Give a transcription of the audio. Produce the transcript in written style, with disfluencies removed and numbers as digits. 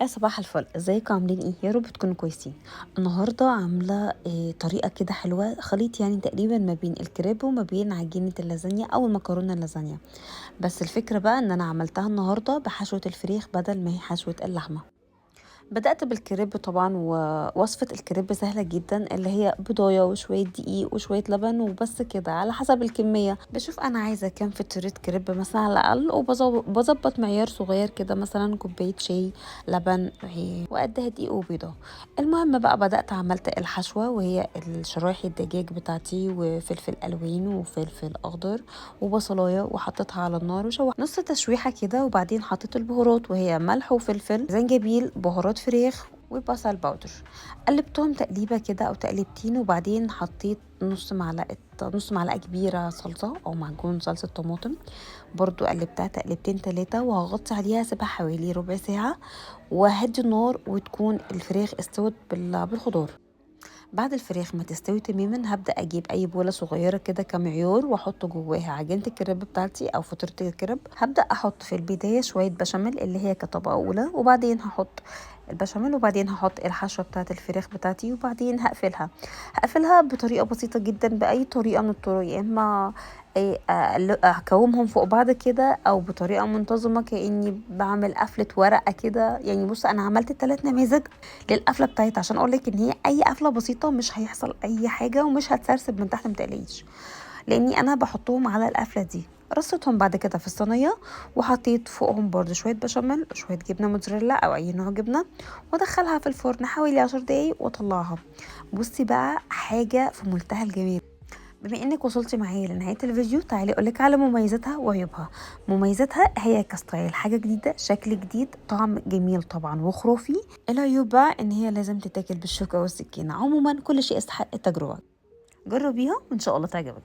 يا صباح الفل، ازيكم؟ عاملين ايه؟ يا رب تكونوا كويسين. النهارده عامله طريقه كده حلوه، خليط يعني تقريبا ما بين الكريب وما بين عجينه اللازانيا او المكرونه اللازانيا. بس الفكرة بقى ان انا عملتها النهارده بحشوه الفريخ بدل ما هي حشوه اللحمة. بدأت بالكريب طبعا، ووصفة الكريب سهلة جدا، اللي هي بيضاية وشوية دقيق وشوية لبن وبس كده على حسب الكمية. بشوف أنا عايزة كام فطيرة كريب مثلا على الأقل، وبظبط معيار صغير كده، مثلا كوباية شاي لبن وقدها دقيق وبيضة. المهم بقى بدأت عملت الحشوة، وهي الشرايح الدجاج بتاعتي وفلفل ألوان وفلفل أخضر وبصلاية، وحطيتها على النار وشوحت نص تشويحة كده. وبعدين حطيت البهارات، وهي ملح وفلفل، زنجبيل، بهارات فراخ وبصل powder. قلبتهم تقليبه كده او تقليبتين، وبعدين حطيت نص معلقه كبيرة صلصه او معجون صلصه طماطم، برضو قلبتها تقليبتين تلاتة، وهغطي عليها اسيبها حوالي ربع ساعة وهدي النار، وتكون الفراخ استوت بالخضار. بعد الفراخ ما تستوي تماما، هبدا اجيب اي بوله صغيرة كده كمعيار، واحط جواها عجينه الكريب بتاعتي او فطيره الكريب. هبدا احط في البداية شوية بشاميل اللي هي كطبقه اولى، وبعدين هحط البشاميل، وبعدين هحط الحشوه بتاعه الفراخ بتاعتي، وبعدين هقفلها بطريقة بسيطة جدا، باي طريقه من الطرق، يا اما اكومهم فوق بعض كده، او بطريقة منتظمة كاني بعمل قفله ورقة كده. بص، انا عملت 3 نماذج للقفله بتاعتها عشان اقول لك ان هي اي قفله بسيطة مش هيحصل اي حاجة ومش هتسرسب من تحت، ما تقلقيش، لاني انا بحطهم على القفله دي. رصيتهم بعد كده في الصينية، وحطيت فوقهم برضو شوية بشاميل، شوية جبنه موتزاريلا او اي نوع جبنه، وادخلها في الفرن حوالي 10 دقايق واطلعها. بصي بقى، حاجة في منتهى الجمال. بما انك وصلتي معايا لنهاية الفيديو، تعالي اقولك على مميزاتها وعيوبها. مميزاتها هي ك style، حاجة جديدة، شكل جديد، طعم جميل طبعا وخرافي. العيوب بقى ان هي لازم تتاكل بالشوكة والسكينة. عموما كل شيء يستحق التجربة، جربيها وان شاء الله تعجبك.